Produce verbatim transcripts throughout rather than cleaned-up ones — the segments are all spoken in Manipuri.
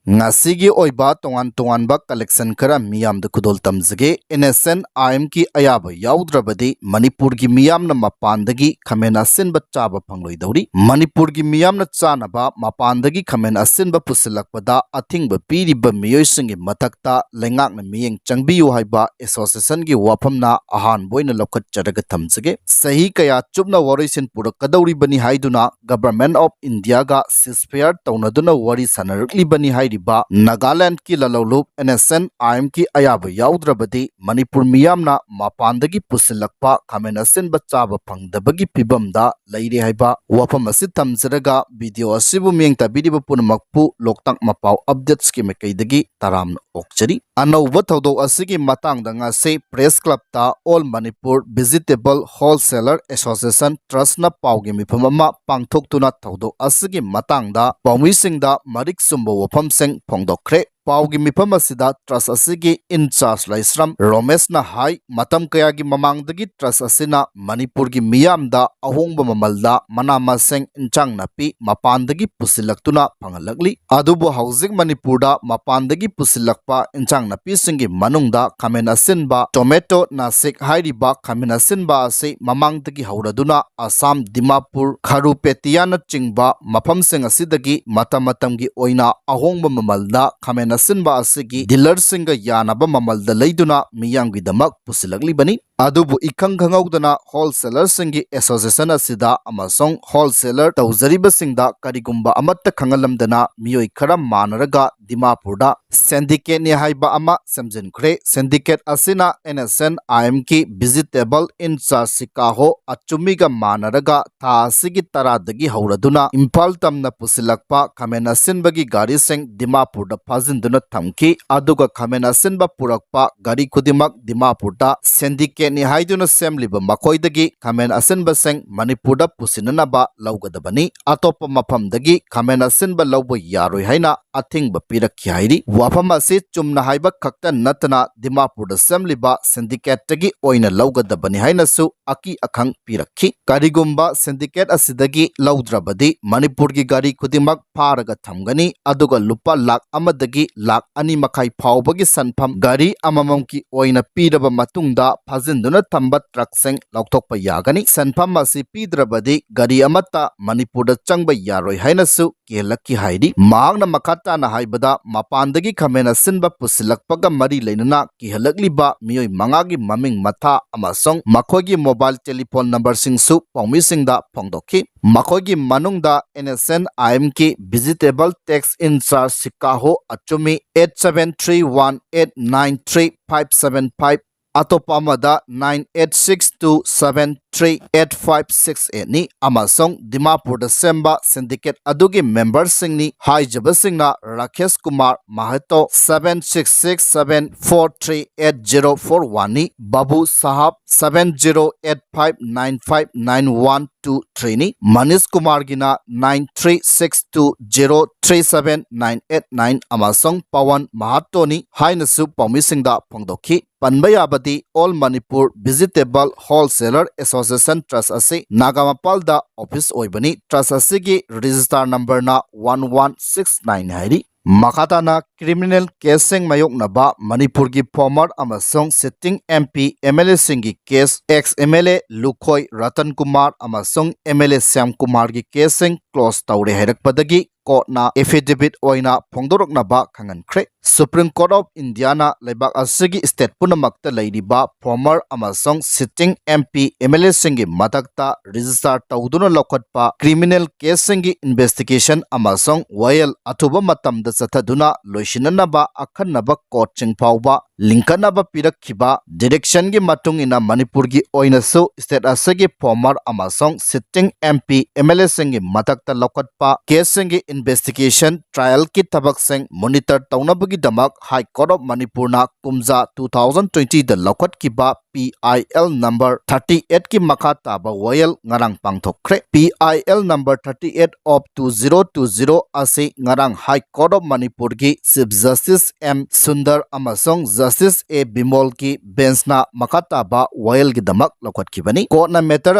ꯉꯁꯤꯒꯤ ꯑꯣꯏꯕ ꯇꯣꯉꯥꯟ ꯇꯣꯉꯥꯟꯕ collection ꯈꯔ ꯃꯤꯌꯥꯝꯗ ꯈꯨꯗꯣꯜ ꯇꯝꯖꯒꯦ꯫ NSCN-IMꯒꯤ ꯑꯌꯥꯕ ꯌꯥꯎꯗ꯭ꯔꯕꯗꯤ ꯃꯅꯤꯄꯨꯔꯒꯤ ꯃꯤꯌꯥꯝꯅ ꯃꯄꯥꯟꯗꯒꯤ ꯈꯥꯃꯦꯟ ꯑꯁꯤꯟꯕ ꯆꯥꯕ ꯐꯪꯂꯣꯏꯗꯧꯔꯤ꯫ ꯃꯅꯤꯄꯨꯔꯒꯤ ꯃꯤꯌꯥꯝꯅ ꯆꯥꯅꯕ ꯃꯄꯥꯟꯗꯒꯤ ꯈꯥꯃꯦꯟ ꯑꯁꯤꯟꯕ ꯄꯨꯁꯤꯜꯂꯛꯄꯗ ꯑꯊꯤꯡꯕ ꯄꯤꯔꯤꯕ ꯃꯤꯑꯣꯏꯁꯤꯡꯒꯤ ꯃꯊꯛꯇ ꯂꯩꯉꯥꯛꯅ ꯃꯤꯠꯌꯦꯡ ꯆꯪꯕꯤꯌꯨ ꯍꯥꯏꯕ associationꯒꯤ ꯋꯥꯐꯝꯅ ꯑꯍꯥꯟꯕ ꯑꯣꯏꯅ ꯂꯧꯈꯠꯆꯔꯒ ꯊꯝꯖꯒꯦ꯫ ꯆꯍꯤ ꯀꯌꯥ ꯆꯨꯞꯅ ꯋꯥꯔꯣꯏꯁꯤꯟ ꯄꯨꯔꯛꯀꯗꯧꯔꯤꯕꯅꯤ ꯍꯥꯏꯗꯨꯅ Government of Indiaꯒ ceasefire ꯇꯧꯅꯗꯨꯅ ꯋꯥꯔꯤ ꯁꯥꯟꯅꯔꯛꯂꯤꯕꯅꯤ ꯍꯥꯏꯔꯤꯕ ꯅꯥꯒꯥꯂꯦꯟꯗꯀꯤ ꯂꯂꯧꯂꯨꯞ NSCN-IMꯒꯤ ꯑꯌꯥꯕ ꯌꯥꯎꯗ꯭ꯔꯕꯗꯤ ꯃꯅꯤꯄꯨꯔ ꯃꯤꯌꯥꯝꯅ ꯃꯄꯥꯟꯗꯒꯤ ꯄꯨꯁꯤꯜꯂꯛꯄ ꯈꯥꯃꯦꯟ ꯑꯁꯤꯟꯕ ꯆꯥꯕ ꯐꯪꯗꯕꯒꯤ ꯐꯤꯕꯝꯗ ꯂꯩꯔꯦ ꯍꯥꯏꯕ ꯋꯥꯐꯝ ꯑꯁꯤ ꯊꯝꯖꯔꯒ video ꯑꯁꯤꯕꯨ ꯃꯤꯠꯌꯦꯡ ꯇꯥꯕꯤꯔꯤꯕ ꯄꯨꯝꯅꯃꯛꯄꯨ ꯂꯣꯛꯇꯥꯛ ꯃꯄꯥꯎ updatesꯀꯤ ꯃꯥꯏꯀꯩꯗꯒꯤ ꯇꯔꯥꯝꯅ ꯑꯣꯛꯆꯔꯤ꯫ ꯑꯅꯧꯕ ꯊꯧꯗꯣꯛ ꯑꯁꯤꯒꯤ ꯃꯇꯥꯡꯗ ꯉꯁꯤ Press Clubꯇ All Manipur Vegetable Wholesaler Association Trustꯅ ꯄꯥꯎꯒꯤ ꯃꯤꯐꯝ ꯑꯃ ꯄꯥꯡꯊꯣꯛꯇꯨꯅ ꯊꯧꯗꯣꯛ ꯑꯁꯤꯒꯤ ꯃꯇꯥꯡꯗ ꯄꯥꯎꯃꯤꯁꯤꯡꯗ ꯃꯔꯤꯛ ꯆꯨꯝꯕ ꯋꯥꯐꯝꯁꯤꯡ ꯐꯣꯡꯗꯣꯛꯈ꯭ꯔꯦ꯫ ꯄꯥꯎꯒꯤ ꯃꯤꯐꯝ ꯑꯁꯤꯗ trust ꯑꯁꯤꯒꯤ in charge ꯂꯥꯏꯁ꯭ꯔꯝ ꯔꯣꯃꯦꯁꯅ ꯍꯥꯏ, ꯃꯇꯝ ꯀꯌꯥꯒꯤ ꯃꯃꯥꯡꯗꯒꯤ trust ꯑꯁꯤꯅ ꯃꯅꯤꯄꯨꯔꯒꯤ ꯃꯤꯌꯥꯝꯗ ꯑꯍꯣꯡꯕ ꯃꯃꯜꯗ ꯃꯅꯥ ꯃꯁꯤꯡ, ꯏꯟꯁꯥꯡ ꯅꯥꯄꯤ ꯃꯄꯥꯟꯗꯒꯤ ꯄꯨꯁꯤꯜꯂꯛꯇꯨꯅ ꯐꯪꯍꯜꯂꯛꯂꯤ꯫ ꯑꯗꯨꯕꯨ ꯍꯧꯖꯤꯛ ꯃꯅꯤꯄꯨꯔꯗ ꯃꯄꯥꯟꯗꯒꯤ ꯄꯨꯁꯤꯜꯂꯛꯄ ꯏꯟꯁꯥꯡ ꯅꯥꯄꯤꯁꯤꯡꯒꯤ ꯃꯅꯨꯡꯗ ꯈꯥꯃꯦꯟ ꯑꯁꯤꯟꯕ, tomato, ꯅꯥꯁꯤꯛ ꯍꯥꯏꯔꯤꯕ ꯈꯥꯃꯦꯟ ꯑꯁꯤꯟꯕ ꯑꯁꯤ ꯃꯃꯥꯡꯗꯒꯤ ꯍꯧꯔꯗꯨꯅ ꯑꯁꯥꯝ, ꯗꯤꯃꯥꯄꯨꯔ, ꯈꯔꯨꯄꯦꯇꯤꯌꯥꯅꯆꯤꯡꯕ ꯃꯐꯝꯁꯤꯡ ꯑꯁꯤꯗꯒꯤ ꯃꯇꯝ ꯃꯇꯝꯒꯤ ꯑꯣꯏꯅ ꯑꯍꯣꯡꯕ ꯃꯃꯜꯗ ꯈꯥꯃꯦꯟ ꯑꯁꯤꯟꯕ ꯑꯁꯤꯒꯤ dealerꯁꯤꯡꯒ ꯌꯥꯅꯕ ꯃꯃꯜꯗ ꯂꯩꯗꯨꯅ ꯃꯤꯌꯥꯝꯒꯤꯗꯃꯛ ꯄꯨꯁꯤꯜꯂꯛꯂꯤꯕꯅꯤ꯫ ꯑꯗꯨꯕꯨ ꯏꯈꯪ ꯈꯪꯍꯧꯗꯅ wholesalerꯁꯤꯡꯒꯤ association ꯑꯁꯤꯗ ꯑꯃꯁꯨꯡ wholesaler ꯇꯧꯖꯔꯤꯕꯁꯤꯡꯗ ꯀꯔꯤꯒꯨꯝꯕ ꯑꯃꯠꯇ ꯈꯪꯍꯜꯂꯝꯗꯅ ꯃꯤꯑꯣꯏ ꯈꯔ ꯃꯥꯟꯅꯔꯒ ꯗꯤꯃꯥꯄꯨꯔꯗ syndicateꯅꯤ ꯍꯥꯏꯕ ꯑꯃ ꯁꯦꯝꯖꯤꯟꯈ꯭ꯔꯦ꯫ Syndicate ꯑꯁꯤꯅ NSCN-IMꯒꯤ vegetable in charge ꯁꯤꯀꯥꯍꯣ ꯑꯆꯨꯃꯤꯒ ꯃꯥꯟꯅꯔꯒ ꯊꯥ ꯑꯁꯤꯒꯤ ꯇꯔꯥꯗꯒꯤ ꯍꯧꯔꯗꯨꯅ ꯏꯝꯐꯥꯜ ꯇꯝꯅ ꯄꯨꯁꯤꯜꯂꯛꯄ ꯈꯥꯃꯦꯟ ꯑꯁꯤꯟꯕꯒꯤ ꯒꯥꯔꯤꯁꯤꯡ ꯗꯤꯃꯥꯄꯨꯔꯗ ꯐꯥꯖꯤꯟꯗꯨꯅ ꯊꯝꯈꯤ꯫ ꯑꯗꯨꯒ ꯈꯥꯃꯦꯟ ꯑꯁꯤꯟꯕ ꯄꯨꯔꯛꯄ ꯒꯥꯔꯤ ꯈꯨꯗꯤꯡꯃꯛ ꯗꯤꯃꯥꯄꯨꯔꯗ syndicate ꯁꯦꯟꯗꯤꯀꯦꯠꯅꯤ ꯍꯥꯏꯗꯨꯅ ꯁꯦꯝꯂꯤꯕ ꯃꯈꯣꯏꯗꯒꯤ ꯈꯥꯃꯦꯟ ꯑꯁꯤꯟꯕꯁꯤꯡ ꯃꯅꯤꯄꯨꯔꯗ ꯄꯨꯁꯤꯟꯅꯅꯕ ꯂꯧꯒꯗꯕꯅꯤ꯫ ꯑꯇꯣꯞꯄ ꯃꯐꯝꯗꯒꯤ ꯈꯥꯃꯦꯟ ꯑꯁꯤꯟꯕ ꯂꯧꯕ ꯌꯥꯔꯣꯏ ꯍꯥꯏꯅ ꯑꯊꯤꯡꯕ ꯄꯤꯔꯛꯈꯤ ꯍꯥꯏꯔꯤ꯫ ꯋꯥꯐꯝ ꯑꯁꯤ ꯆꯨꯝꯅ ꯍꯥꯏꯕ ꯈꯛꯇ ꯅꯠꯇꯅ ꯗꯤꯃꯥꯄꯨꯔꯗ ꯁꯦꯝꯂꯤꯕ ꯁꯤꯟꯗꯤꯀꯦꯠꯇꯒꯤ ꯑꯣꯏꯅ ꯂꯧꯒꯗꯕꯅꯤ ꯍꯥꯏꯅꯁꯨ ꯑꯀꯤ ꯑꯈꯪ ꯄꯤꯔꯛꯈꯤ꯫ ꯀꯔꯤꯒꯨꯝꯕ ꯁꯤꯟꯗꯤꯀꯦꯠ ꯑꯁꯤꯗꯒꯤ ꯂꯧꯗ꯭ꯔꯕꯗꯤ ꯃꯅꯤꯄꯨꯔꯒꯤ ꯒꯥꯔꯤ ꯈꯨꯗꯤꯡꯃꯛ ꯐꯥꯔꯒ ꯊꯝꯒꯅꯤ, ꯑꯗꯨꯒ ꯂꯨꯄꯥ ꯂꯥꯈ ꯑꯃꯗꯒꯤ ꯂꯥꯈ ꯑꯅꯤ ꯃꯈꯥꯏ ꯐꯥꯎꯕꯒꯤ ꯁꯦꯟꯐꯝ ꯒꯥꯔꯤ ꯑꯃꯃꯝꯒꯤ ꯑꯣꯏꯅ ꯄꯤꯔꯕ ꯃꯇꯨꯡꯗ ꯐꯥꯖꯤꯟꯗꯨꯅ ꯊꯝꯕ ꯇ꯭ꯔꯛꯁꯤꯡ ꯂꯧꯊꯣꯛꯄ ꯌꯥꯒꯅꯤ꯫ ꯁꯦꯟꯐꯝ ꯑꯁꯤ ꯄꯤꯗ꯭ꯔꯕꯗꯤ ꯒꯥꯔꯤ ꯑꯃꯠꯇ ꯃꯅꯤꯄꯨꯔꯗ ꯆꯪꯕ ꯌꯥꯔꯣꯏ ꯍꯥꯏꯅꯁꯨ ꯀꯤꯍꯜꯂꯛꯈꯤ ꯍꯥꯏꯔꯤ꯫ ꯃꯍꯥꯛꯅ ꯃꯈꯥ ꯇꯥꯅ ꯍꯥꯏꯕꯗ, ꯃꯄꯥꯟꯗꯒꯤ ꯈꯥꯃꯦꯟ ꯑꯁꯤꯟꯕ ꯄꯨꯁꯤꯜꯂꯛꯄꯒ ꯃꯔꯤ ꯂꯩꯅꯅ ꯀꯤꯍꯜꯂꯛꯂꯤꯕ ꯃꯤꯑꯣꯏ ꯃꯉꯥꯒꯤ ꯃꯃꯤꯡ ꯃꯊꯥ ꯑꯃꯁꯨꯡ ꯃꯈꯣꯏꯒꯤ ꯃꯣꯕꯥꯏꯜ ꯇꯦꯂꯤꯐꯣꯟ ꯅꯝꯕꯔꯁꯤꯡꯁꯨ ꯄꯥꯎꯃꯤꯁꯤꯡꯗ ꯐꯣꯡꯗꯣꯛꯈꯤ꯫ ꯃꯈꯣꯏꯒꯤ ꯃꯅꯨꯡꯗ NSNIM ꯀꯤ vegetable tax in charge ꯁꯤꯀꯥꯍꯣ ꯑꯆꯨꯃꯤ, eight seven three one eight nine three five seven five, ꯑꯇꯣꯞꯄ ꯑꯃꯗ nine eight six two seven three eight five six eight ꯅꯤ ꯑꯃꯁꯨꯡ ꯗꯤꯃꯥꯄꯨꯔꯗ ꯁꯦꯝꯕ ꯁꯤꯟꯗꯤꯀꯦꯠ ꯑꯗꯨꯒꯤ ꯃꯦꯝꯕꯔꯁꯤꯡꯅꯤ ꯍꯥꯏꯖꯕꯁꯤꯡꯅ Rakesh Kumar ꯃꯍꯥꯇꯣ, seven six six seven four three eight zero four one ꯅꯤ, ꯕꯥꯕꯨ ꯁꯥꯍꯥꯕ, seven zero eight five nine five nine one two three ꯅꯤ, Manish ꯀꯨꯃꯥꯔꯒꯤꯅ nine three six two zero three seven nine eight nine ꯑꯃꯁꯨꯡ ꯄꯋꯟ ꯃꯍꯥꯇꯣꯅꯤ ꯍꯥꯏꯅꯁꯨ ꯄꯥꯎꯃꯤꯁꯤꯡꯗ ꯐꯣꯡꯗꯣꯛꯈꯤ꯫ ꯄꯟꯕ ꯌꯥꯕꯗꯤ, All Manipur Vegetable Wholesaler Association Trust ꯑꯁꯤ ꯅꯥꯒꯥꯃꯄꯥꯜꯗ ꯑꯣꯐꯤꯁ ꯑꯣꯏꯕꯅꯤ꯫ ꯇ꯭ꯔꯁ ꯑꯁꯤꯒꯤ ꯔꯦꯖꯤꯁꯇꯥꯔ ꯅꯝꯕꯔꯅ one one six nine ꯍꯥꯏꯔꯤ꯫ ꯃꯈꯥ ꯇꯥꯅ ꯀ꯭ꯔꯤꯃꯤꯅꯦꯜ ꯀꯦꯁꯁꯤꯡ ꯃꯥꯌꯣꯛꯅꯕ ꯃꯅꯤꯄꯨꯔꯒꯤ ꯐꯣꯔꯃꯔ ꯑꯃꯁꯨꯡ ꯁꯤꯇꯤꯡ MP, MLA ꯁꯤꯡꯒꯤ ꯀꯦꯁ, ꯑꯦꯛꯁ MLA ꯂꯨꯈꯣꯏ ꯔꯇꯟ ꯀꯨꯃꯥꯔ ꯑꯃꯁꯨꯡ MLA ꯁ꯭ꯌꯥꯝ ꯀꯨꯃꯥꯔꯒꯤ ꯀꯦꯁꯁꯤꯡ ꯀ꯭ꯂꯣꯖ ꯇꯧꯔꯦ ꯍꯥꯏꯔꯛꯄꯗꯒꯤ ꯀꯣꯔꯠꯅ ꯑꯦꯐꯤꯗꯦꯚꯤꯠ ꯑꯣꯏꯅ ꯐꯣꯡꯗꯣꯔꯛꯅꯕ ꯈꯪꯍꯟꯈ꯭ꯔꯦ꯫ ꯁꯨꯄ꯭ꯔꯤꯝ ꯀꯣꯔꯠ ꯑꯣꯐ ꯏꯟꯗꯤꯌꯥꯅ ꯂꯩꯕꯥꯛ ꯑꯁꯤꯒꯤ ꯁ꯭ꯇꯦꯠ ꯄꯨꯝꯅꯃꯛꯇ ꯂꯩꯔꯤꯕ ꯐꯣꯔꯃꯔ ꯑꯃꯁꯨꯡ ꯁꯤꯇꯤꯡ MP, MLA ꯁꯤꯡꯒꯤ ꯃꯊꯛꯇ ꯔꯦꯖꯤꯁꯇꯥꯔ ꯇꯧꯗꯨꯅ ꯂꯧꯈꯠꯄ ꯀ꯭ꯔꯤꯃꯤꯅꯦꯜ ꯀꯦꯁꯁꯤꯡꯒꯤ ꯏꯟꯚꯦꯁꯇꯤꯒꯦꯁꯟ ꯑꯃꯁꯨꯡ ꯋꯥꯌꯦꯜ ꯑꯊꯨꯕ ꯃꯇꯝꯗ ꯆꯠꯊꯗꯨꯅ ꯂꯣꯏꯁꯤꯟꯅꯅꯕ ꯑꯈꯟꯅꯕ ꯀꯣꯔꯠꯁꯤꯡ ꯐꯥꯎꯕ ꯂꯤꯡꯈꯠꯅꯕ ꯄꯤꯔꯛꯈꯤꯕ ꯗꯤꯔꯦꯛꯁꯟꯒꯤ ꯃꯇꯨꯡ ꯏꯟꯅ ꯃꯅꯤꯄꯨꯔꯒꯤ ꯑꯣꯏꯅꯁꯨ ꯁ꯭ꯇꯦꯠ ꯑꯁꯤꯒꯤ ꯐꯣꯔꯃꯔ ꯑꯃꯁꯨꯡ ꯁꯤꯇꯤꯡ MP, MLA ꯁꯤꯡꯒꯤ ꯃꯊꯛꯇ ꯂꯧꯈꯠꯄ ꯀꯦꯁꯁꯤꯡꯒꯤ ꯏꯟꯚꯦꯁꯇꯤꯒꯦꯁꯟ, ꯇ꯭ꯔꯥꯏꯌꯦꯜꯒꯤ ꯊꯕꯛꯁꯤꯡ ꯃꯣꯅꯤꯇꯔ ꯇꯧꯅꯕꯒꯤꯗꯃꯛ ꯍꯥꯏ ꯀꯣꯔꯠ ꯑꯣꯐ ꯃꯅꯤꯄꯨꯔꯅ ꯀꯨꯝꯖꯥ two thousand twenty the ꯂꯧꯈꯠꯈꯤꯕ P I L number thirty eight ꯀꯤ ꯃꯈꯥ ꯇꯥꯕ ꯋꯥꯌꯦꯜ ꯉꯔꯥꯡ ꯄꯥꯡꯊꯣꯛꯈ꯭ꯔꯦ꯫ P I L number thirty eight of two zero two zero ꯑꯁꯤ ꯉꯔꯥꯡ High Court of ꯃꯅꯤꯄꯨꯔꯒꯤ Chief Justice M ꯁꯨꯟꯗꯔ ꯑꯃꯁꯨꯡ Justice A ꯕꯤꯃꯣꯜꯒꯤ ꯕꯦꯟꯁꯅ ꯃꯈꯥ ꯇꯥꯕ ꯋꯥꯌꯦꯜꯒꯤꯗꯃꯛ ꯂꯧꯈꯠꯈꯤꯕꯅꯤ꯫ ꯀꯣꯔꯠꯅ matter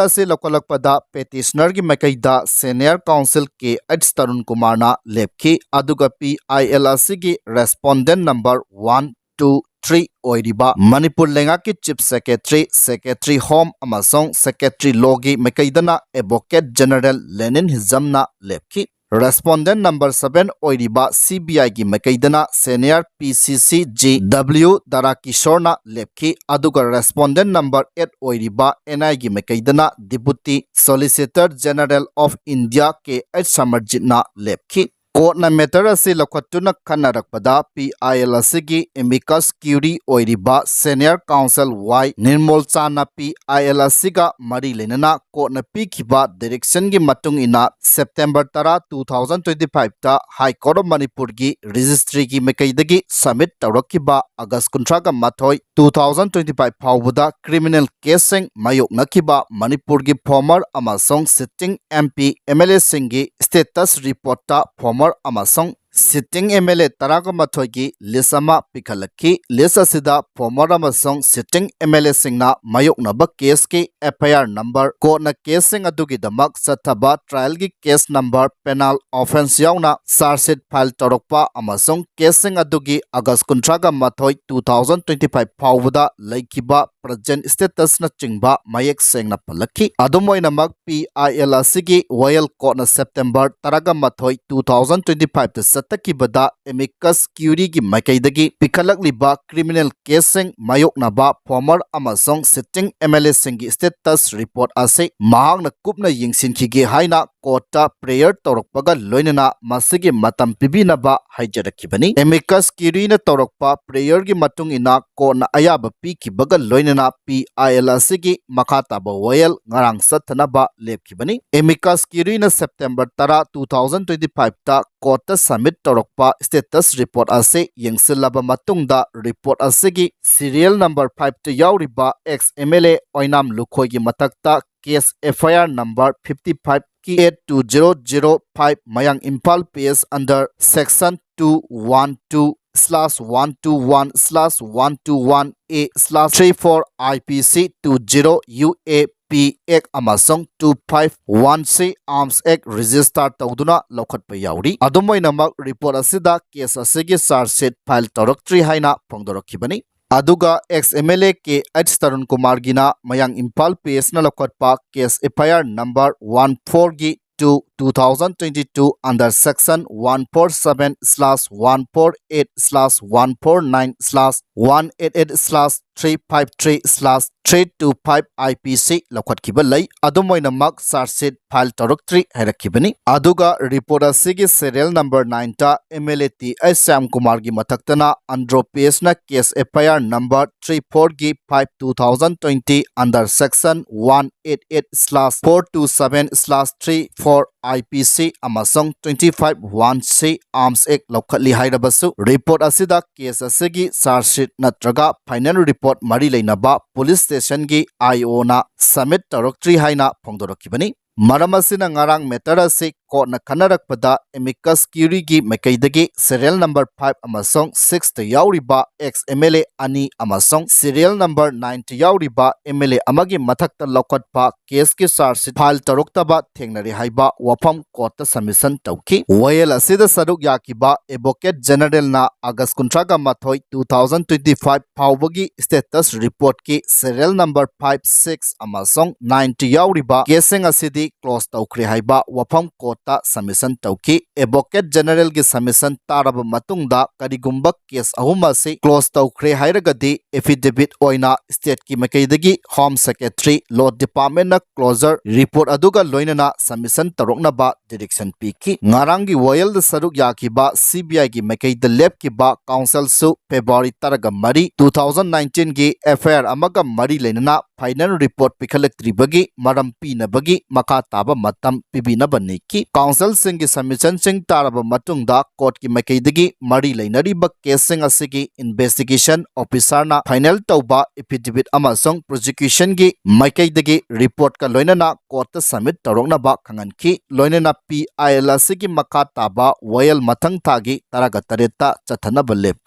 ꯑꯁꯤ ꯂꯧꯈꯠꯂꯛꯄꯗ petitionerꯒꯤ ꯃꯥꯏꯀꯩꯗ senior counsel K H Tarun ꯀꯨꯃꯥꯔꯅ ꯂꯦꯞꯈꯤ, ꯑꯗꯨꯒ P I L ꯑꯁꯤꯒꯤ respondent number one two three ꯑꯣꯏꯔꯤꯕ ꯃꯅꯤꯄꯨꯔ ꯂꯩꯉꯥꯛꯀꯤ Chief Secretary, Secretary Home ꯑꯃꯁꯨꯡ Secretary Lawꯒꯤ ꯃꯥꯏꯀꯩꯗꯅ Advocate General ꯂꯦꯅꯤꯟ ꯍꯤꯖꯝꯅ ꯂꯦꯞꯈꯤ꯫ Respondent number seven ꯑꯣꯏꯔꯤꯕ C B I ꯒꯤ ꯃꯥꯏꯀꯩꯗꯅ senior P C C G W ꯗꯥꯔꯥ ꯀꯤꯁꯣꯔꯅ ꯂꯦꯞꯈꯤ, ꯑꯗꯨꯒ respondent number eight ꯑꯣꯏꯔꯤꯕ N I ꯒꯤ ꯃꯥꯏꯀꯩꯗꯅ Deputy Solicitor General of India K H ꯁꯃꯔꯖꯤꯠꯅ ꯂꯦꯞꯈꯤ꯫ ꯀꯣꯔꯠꯅ matter ꯑꯁꯤ ꯂꯧꯈꯠꯇꯨꯅ ꯈꯟꯅꯔꯛꯄꯗ P I L ꯑꯁꯤꯒꯤ amicus curiae ꯑꯣꯏꯔꯤꯕ senior counsel Y ꯅꯤꯔꯃꯣꯜ ꯆꯥꯟꯅ P I L ꯑꯁꯤꯒ ꯃꯔꯤ ꯂꯩꯅꯅ ꯀꯣꯔꯠꯅ ꯄꯤꯈꯤꯕ directionꯒꯤ ꯃꯇꯨꯡ ꯏꯟꯅ September ꯇꯔꯥ, two thousand twenty fiveꯇ High Court of ꯃꯅꯤꯄꯨꯔꯒꯤ registryꯒꯤ ꯃꯥꯏꯀꯩꯗꯒꯤ submit ꯇꯧꯔꯛꯈꯤꯕ August ꯀꯨꯟꯊ꯭ꯔꯥꯒ ꯃꯥꯊꯣꯏ, two thousand twenty five ꯐꯥꯎꯕꯗ criminal caseꯁꯤꯡ ꯃꯥꯌꯣꯛꯅꯈꯤꯕ ꯃꯅꯤꯄꯨꯔꯒꯤ former ꯑꯃꯁꯨꯡ sitting M P, M L Aꯁꯤꯡꯒꯤ status reportꯇ former ꯑꯃꯁꯨꯡ sitting M L A ꯇꯔꯥꯒ ꯃꯥꯊꯣꯏꯒꯤ list ꯑꯃ ꯄꯤꯈꯠꯂꯛꯈꯤ꯫ List ꯑꯁꯤꯗ former ꯑꯃꯁꯨꯡ sitting M L Aꯁꯤꯡꯅ ꯃꯥꯌꯣꯛꯅꯕ caseꯀꯤ F I R number, ꯀꯣꯔꯠꯅ caseꯁꯤꯡ ꯑꯗꯨꯒꯤꯗꯃꯛ ꯆꯠꯊꯕ trialꯒꯤ case number, penal offence ꯌꯥꯎꯅ charge sheet file ꯇꯧꯔꯛꯄ ꯑꯃꯁꯨꯡ caseꯁꯤꯡ ꯑꯗꯨꯒꯤ August ꯀꯨꯟꯊ꯭ꯔꯥꯒ ꯃꯥꯊꯣꯏ, two thousand twenty five ꯐꯥꯎꯕꯗ ꯂꯩꯈꯤꯕ present statusꯅꯆꯤꯡꯕ ꯃꯌꯦꯛ ꯁꯦꯡꯅ ꯄꯜꯂꯛꯈꯤ꯫ ꯑꯗꯨꯝ ꯑꯣꯏꯅꯃꯛ, P I L ꯑꯁꯤꯒꯤ ꯋꯥꯌꯦꯜ ꯀꯣꯔꯠꯅ September ꯇꯔꯥꯒ ꯃꯥꯊꯣꯏ, two thousand twenty fiveꯇ ꯆꯠꯊꯈꯤꯕꯗ amicus curiaeꯒꯤ ꯃꯥꯏꯀꯩꯗꯒꯤ ꯄꯤꯈꯠꯂꯛꯂꯤꯕ criminal caseꯁꯤꯡ ꯃꯥꯌꯣꯛꯅꯕ former ꯑꯃꯁꯨꯡ sitting M L Aꯁꯤꯡꯒꯤ status report ꯑꯁꯤ ꯃꯍꯥꯛꯅ ꯀꯨꯞꯅ ꯌꯦꯡꯁꯤꯟꯈꯤꯒꯦ ꯍꯥꯏꯅ ꯀꯣꯔꯠꯇ ꯄ꯭ꯔꯦꯌꯔ ꯇꯧꯔꯛꯄꯒ ꯂꯣꯏꯅꯅ ꯃꯁꯤꯒꯤ ꯃꯇꯝ ꯄꯤꯕꯤꯅꯕ ꯍꯥꯏꯖꯔꯛꯈꯤꯕꯅꯤ꯫ ꯑꯦꯃꯤꯀꯁ ꯀ꯭ꯌꯨꯔꯤꯅ ꯇꯧꯔꯛꯄ ꯄ꯭ꯔꯦꯌꯔꯒꯤ ꯃꯇꯨꯡ ꯏꯟꯅ ꯀꯣꯔꯠꯅ ꯑꯌꯥꯕ ꯄꯤꯈꯤꯕꯒ ꯂꯣꯏꯅꯅ ꯄꯤ ꯑꯥꯏ ꯑꯦꯜ ꯑꯁꯤꯒꯤ ꯃꯈꯥ ꯇꯥꯕ ꯋꯥꯌꯦꯜ ꯉꯔꯥꯡ ꯆꯠꯊꯅꯕ ꯂꯦꯞꯈꯤꯕꯅꯤ꯫ ꯑꯦꯃꯤꯀꯁ ꯀ꯭ꯌꯨꯔꯤꯅ ꯁꯦꯞꯇꯦꯝꯕꯔ ꯇꯔꯥ, ꯇꯨ ꯊꯥꯎꯖꯟ ꯇ꯭ꯋꯦꯟꯇꯤ ꯐꯥꯏꯚꯇ ꯀꯣꯔꯠꯇ ꯁꯕꯃꯤꯠ ꯇꯧꯔꯛꯄ ꯁ꯭ꯇꯦꯇꯁ ꯔꯤꯄꯣꯔꯠ ꯑꯁꯤ ꯌꯦꯡꯁꯤꯜꯂꯕ ꯃꯇꯨꯡꯗ, ꯔꯤꯄꯣꯔꯠ ꯑꯁꯤꯒꯤ ꯁꯤꯔꯤꯌꯦꯜ ꯅꯝꯕꯔ ꯐꯥꯏꯚꯇ ꯌꯥꯎꯔꯤꯕ ꯑꯦꯛꯁ ꯑꯦꯝ ꯑꯦꯜ ꯑꯦ ꯑꯣꯏꯅꯥꯝ ꯂꯨꯈꯣꯏꯒꯤ ꯃꯊꯛꯇ case F I R number fifty ꯐꯥꯏꯚꯀꯤ eight two zero zero five Mayang Imphal P S under section two one two slash one two one slash one two one A slash three four I P C two zero U A P Act ꯑꯃꯁꯨꯡ two five one C Arms Act register ꯇꯧꯗꯨꯅ ꯂꯧꯈꯠꯄ ꯌꯥꯎꯔꯤ꯫ ꯑꯗꯨꯝ ꯑꯣꯏꯅꯃꯛ, ꯔꯤꯄꯣꯔꯠ ꯑꯁꯤꯗ ꯀꯦꯁ ꯑꯁꯤꯒꯤ ꯆꯥꯔꯖ ꯁꯤꯠ ꯐꯥꯏꯜ ꯇꯧꯔꯛꯇ꯭ꯔꯤ ꯍꯥꯏꯅ ꯐꯣꯡꯗꯣꯔꯛꯈꯤꯕꯅꯤ꯫ ꯑꯗꯨꯒ ex M L A K H Tarun ꯀꯨꯃꯥꯔꯒꯤꯅ ꯃꯌꯥꯡ ꯏꯝꯐꯥꯜ ꯄꯤ ꯑꯦꯁꯅ ꯂꯧꯈꯠꯄ case F I R number one ꯐꯣꯔꯒꯤ two two thousand twenty two under section one four seven slash one four eight slash one four nine slash one eight eight slash three five three slash three two five I P C ꯂꯧꯈꯠꯈꯤꯕ ꯂꯩ꯫ ꯑꯗꯨꯝ ꯑꯣꯏꯅꯃꯛ, ꯆꯥꯔꯖ ꯁꯤꯠ ꯐꯥꯏꯜ ꯇꯧꯔꯛꯇ꯭ꯔꯤ ꯍꯥꯏꯔꯛꯈꯤꯕꯅꯤ꯫ ꯑꯗꯨꯒ ꯔꯤꯄꯣꯔꯠ ꯑꯁꯤꯒꯤ serial number nine M L A T H Shyam ꯀꯨꯃꯥꯔꯒꯤ ꯃꯊꯛꯇꯅ ꯑꯟꯗ꯭ꯔꯣ ꯄꯤ ꯑꯦꯁꯅ case F I R number three ꯐꯣꯔꯒꯤ five two thousand twenty under section one eight eight slash four two seven slash three four I P C ꯑꯃꯁꯨꯡ twenty five one C Arms Act ꯂꯧꯈꯠꯂꯤ ꯍꯥꯏꯔꯕꯁꯨ, ꯔꯤꯄꯣꯔꯠ ꯑꯁꯤꯗ ꯀꯦꯁ ꯑꯁꯤꯒꯤ ꯆꯥꯔꯖ ꯁꯤꯠ ꯅꯠꯇ꯭ꯔꯒ ꯐꯥꯏꯅꯦꯜ ꯔꯤꯄꯣꯔꯠ ꯃꯔꯤ ꯂꯩꯅꯕ ꯄꯨꯂꯤꯁ ꯁ꯭ꯇꯦꯁꯟꯒꯤ ꯑꯥꯏ ꯑꯣꯅ ꯁꯕꯃꯤꯠ ꯇꯧꯔꯛꯇ꯭ꯔꯤ ꯍꯥꯏꯅ ꯐꯣꯡꯗꯣꯔꯛꯈꯤꯕꯅꯤ꯫ ꯃꯔꯝ ꯑꯁꯤꯅ ꯉꯔꯥꯡ ꯃꯦꯇꯔ ꯑꯁꯤ ꯀꯣꯔꯠꯅ ꯈꯟꯅꯔꯛꯄꯗ ꯑꯦꯃꯤꯀꯁ ꯀ꯭ꯌꯨꯔꯤꯒꯤ ꯃꯥꯏꯀꯩꯗꯒꯤ ꯁꯦꯔꯤꯌꯦꯜ ꯅꯝꯕꯔ ꯐꯥꯏꯚ ꯑꯃꯁꯨꯡ ꯁꯤꯛꯁꯇ ꯌꯥꯎꯔꯤꯕ ꯑꯦꯛꯁ ꯑꯦꯝ ꯑꯦꯜ ꯑꯦ ꯑꯅꯤ ꯑꯃꯁꯨꯡ ꯁꯦꯔꯤꯌꯦꯜ ꯅꯝꯕꯔ ꯅꯥꯏꯟꯇ ꯌꯥꯎꯔꯤꯕ ꯑꯦꯝ ꯑꯦꯜ ꯑꯦ ꯑꯃꯒꯤ ꯃꯊꯛꯇ ꯂꯧꯈꯠꯄ ꯀꯦꯁꯀꯤ ꯆꯥꯔꯖ ꯁꯤꯠ ꯐꯥꯏꯜ ꯇꯧꯔꯛꯇꯕ ꯊꯦꯡꯅꯔꯦ ꯍꯥꯏꯕ ꯋꯥꯐꯝ ꯀꯣꯔꯠꯇ ꯁꯕꯃꯤꯁꯟ ꯇꯧꯈꯤ꯫ ꯋꯥꯌꯦꯜ ꯑꯁꯤꯗ ꯁꯔꯨꯛ ꯌꯥꯈꯤꯕ ꯑꯦꯗꯚꯣꯀꯦꯠ ꯖꯦꯅꯔꯦꯜꯅ ꯑꯥꯒꯁ ꯀꯨꯟꯊ꯭ꯔꯥꯒ ꯃꯥꯊꯣꯏ, two thousand twenty five ꯐꯥꯎꯕꯒꯤ ꯁ꯭ꯇꯦꯇꯁ ꯔꯤꯄꯣꯔꯠꯀꯤ ꯁꯦꯔꯤꯌꯦꯜ ꯅꯝꯕꯔ ꯐꯥꯏꯚ, ꯁꯤꯛꯁ ꯑꯃꯁꯨꯡ ꯅꯥꯏꯟꯇ ꯌꯥꯎꯔꯤꯕ ꯀꯦꯁꯁꯤꯡ ꯑꯁꯤꯗꯤ ꯀ꯭ꯂꯣꯖ ꯇꯧꯈ꯭ꯔꯦ ꯍꯥꯏꯕ ꯋꯥꯐꯝ ꯀꯣꯔꯠꯇ ꯁꯕꯃꯤꯁꯟ ꯇꯧꯈꯤ꯫ ꯑꯦꯗꯚꯣꯀꯦꯠ ꯖꯦꯅꯔꯦꯜꯒꯤ ꯁꯕꯃꯤꯁꯟ ꯇꯥꯔꯕ ꯃꯇꯨꯡꯗ ꯀꯔꯤꯒꯨꯝꯕ ꯀꯦꯁ ꯑꯍꯨꯝ ꯑꯁꯤ ꯀ꯭ꯂꯣꯖ ꯇꯧꯈ꯭ꯔꯦ ꯍꯥꯏꯔꯒꯗꯤ ꯑꯦꯐꯤꯗꯦꯚꯤꯠ ꯑꯣꯏꯅ ꯁ꯭ꯇꯦꯠꯀꯤ ꯃꯥꯏꯀꯩꯗꯒꯤ ꯍꯣꯝ ꯁꯦꯀ꯭ꯔꯦꯇꯔꯤ, ꯂꯣ ꯗꯤꯄꯥꯔꯠꯃꯦꯟꯅ ꯀ꯭ꯂꯣꯖꯔ ꯔꯤꯄꯣꯔꯠ ꯑꯗꯨꯒ ꯂꯣꯏꯅꯅ ꯁꯕꯃꯤꯁꯟ ꯇꯧꯔꯛꯅꯕ ꯗꯤꯔꯦꯛꯁꯟ ꯄꯤꯈꯤ꯫ ꯉꯔꯥꯡꯒꯤ ꯋꯥꯌꯦꯜꯗ ꯁꯔꯨꯛ ꯌꯥꯈꯤꯕ ꯁꯤꯕꯤꯑꯥꯏꯒꯤ ꯃꯥꯏꯀꯩꯗ ꯂꯦꯞꯈꯤꯕ ꯀꯥꯎꯟꯁꯤꯜꯁꯨ ꯐꯦꯕ꯭ꯔꯨꯋꯥꯔꯤ ꯇꯔꯥꯒ ꯃꯔꯤ, ꯇꯨ ꯊꯥꯎꯖꯟ ꯅꯥꯏꯟꯇꯤꯟꯒꯤ ꯑꯦꯐ ꯑꯥꯏ ꯑꯥꯔ ꯑꯃꯒ ꯃꯔꯤ ꯂꯩꯅꯅ ꯐꯥꯏꯅꯦꯜ ꯔꯤꯄꯣꯔꯠ ꯄꯤꯈꯠꯂꯛꯇ꯭ꯔꯤꯕꯒꯤ ꯃꯔꯝ ꯄꯤꯅꯕꯒꯤ ꯃꯈꯥ ꯇꯥꯕ ꯃꯇꯝ ꯄꯤꯕꯤꯅꯕ ꯅꯤꯈꯤ꯫ ꯀꯥꯎꯟꯁꯤꯜꯁꯤꯡꯒꯤ ꯁꯕꯃꯤꯁꯟꯁꯤꯡ ꯇꯥꯔꯕ ꯃꯇꯨꯡꯗ ꯀꯣꯔꯠꯀꯤ ꯃꯥꯏꯀꯩꯗꯒꯤ ꯃꯔꯤ ꯂꯩꯅꯔꯤꯕ ꯀꯦꯁꯁꯤꯡ ꯑꯁꯤꯒꯤ ꯏꯟꯚꯦꯁꯇꯤꯒꯦꯁꯟ ꯑꯣꯐꯤꯁꯥꯔꯅ ꯐꯥꯏꯅꯦꯜ ꯇꯧꯕ ꯑꯦꯐꯤꯗꯦꯚꯤꯠ ꯑꯃꯁꯨꯡ ꯄ꯭ꯔꯣꯁꯤꯀ꯭ꯌꯨꯁꯟꯒꯤ ꯃꯥꯏꯀꯩꯗꯒꯤ ꯔꯤꯄꯣꯔꯠꯀ ꯂꯣꯏꯅꯅ ꯀꯣꯔꯠꯇ ꯁꯕꯃꯤꯠ ꯇꯧꯔꯛꯅꯕ ꯈꯪꯍꯟꯈꯤ꯫ ꯂꯣꯏꯅꯅ ꯄꯤ ꯑꯥꯏ ꯑꯦꯜ ꯑꯁꯤꯒꯤ ꯃꯈꯥ ꯇꯥꯕ ꯋꯥꯌꯦꯜ ꯃꯊꯪ ꯊꯥꯒꯤ ꯇꯔꯥꯒ ꯇꯔꯦꯠꯇ ꯆꯠꯊꯅꯕ ꯂꯦꯞꯈꯤ꯫